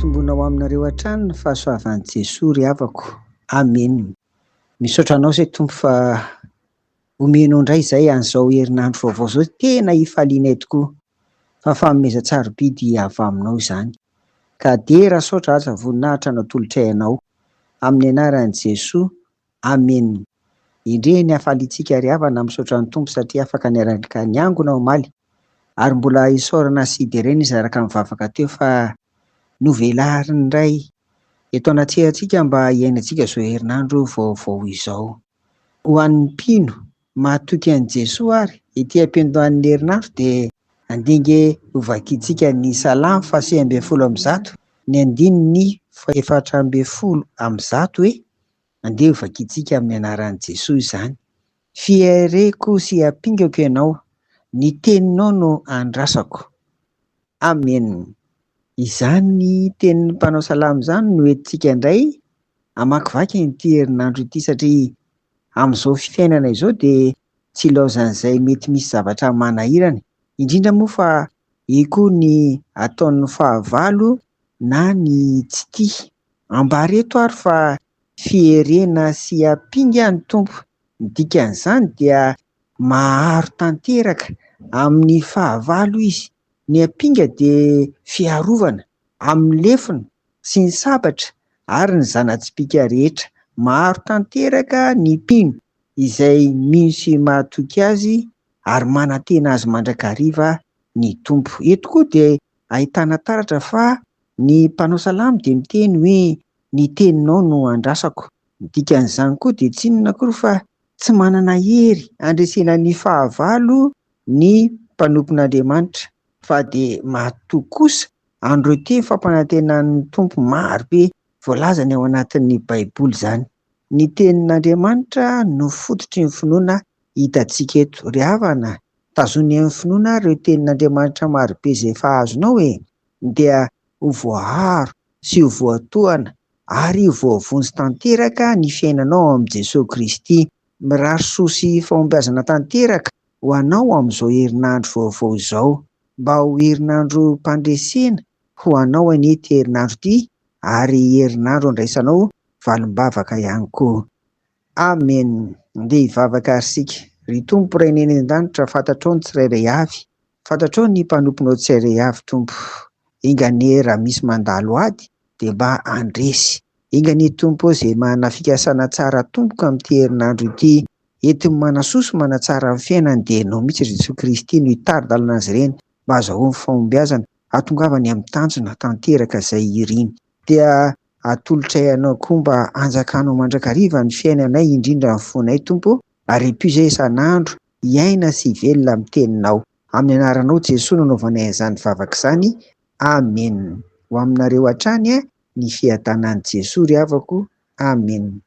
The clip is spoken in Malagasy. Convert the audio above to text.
Ampitomboina ho aminareo hatrany ny fahasoavan'i Jesoa ry havako. Amen. Misaotra anao izay Tompo fa omenao indray izay an'izao herinandro vaovao izao. Tena ifalianay tokoa fa fanomezan-tsarobidy avy aminao izany. Ka dera saotra aza voninahitra no atolotray anao. Amin'ny anaran'i Jesoa. Amen. Endrey ny hafaliantsika ry havana misaotra ny Tompo satria afaka niaraka niangona omaly ary mbola isaorana sy deraina izy araka ny vavaka teo fa novelariny indray eto anatrehantsika mba hiainantsika izao herinandro vaovao izao. Ho an'ny mpino mahatoky an'i Jesoa ary ety am-piandohan'ny herinandro dia andeha ange hovakintsika ny Salamo faha-119 ny andininy faha-114 e! Andeha hovakintsika amin'ny anaran'i Jesoa izany. Fiereko sy ampingako Ianao, ny teninao no andrasako. Amen. Izany tenin'ny mpanao salamo izany no entintsika indray hamakivaky an'ity herinandro ity satria amin'izao fiainana izao dia tsy ilaozan'izay mety misy zavatra manahirana, indrindra moa fa eo koa ny ataon'ny fahavalo na ny tsy tia. Ambara eto ary fa fierena sy ampinga ny Tompo. Ny dikan'izany dia maharo tanteraka amin'ny fahavalo izy. Ny ampinga dia fiarovana amin'ny lefona sy ny sabatra ary ny zana-tsipìka rehetra. Maharo tanteraka ny mpino izay mino sy mahatoky azy ary manantena azy mandrakariva ny Tompo. Eto koa dia ahitana taratra fa ny mpanao salamo dia miteny hoe ny teninao no andrasako. Ny dikan'izany koa dia tsy inona akory fa tsy manana hery handresena ny fahavalo ny mpanompon'Andriamanitra fa dia matoky kosa an'ireo teny fampanantenan'ny Tompo maro be voalazany ao anatin'ny Baiboly izany. Ny tenin'Andriamanitra no fototry ny finoana hitantsika eto. Ry havana, tazony amin'ny finoana ary ireo tenin'Andriamanitra maro be izay efa azonao e! Dia ho voaaro sy ho voatohana ary ho voavonjy tanteraka ny fiainanao ao amin'i Jesoa Kristy. Mirary soa sy fahombiazana tanteraka ho anao amin'izao herinandro vaovao izao. Mba ho herinandrom-pandresena ho anao anie ity herinandro ity ary herinandro andraisanao valim-bavaka ihany koa. Amen! Andeha hivavaka ary isika. Ry Tompo Rainay any an-danitra, fantatrao ny tsirairay avy. Fantatrao ny mpanomponao tsirairay avy, Tompo. Enga anie raha misy mandalo ady dia mba handresy. Enga anie Tompo ô izay manana fikasana tsara tomboka amin'ity herinandro ity, entiny manasoa sy manatsara ny fiainany dia Ianao mihitsy ry Jesoa Kristy no hitari-dalana azy ireny mba hahazahoany fahombiazana, hahatongavany amin'ny tanjona tanteraka izay iriny. Dia atolotray Anao koa mba hanjakanao mandrakariva ny fiainanay indrindra ny fonay Tompo ô, ary ampio izay isan'andro hiaina sy hivelona amin'ny teninao. Amin'ny anaranao Jesoa no anaovanay an'izany vavaka izany. Amen. Ho aminareo hatrany ny fiadanan'i Jesoa ry havako. Amen.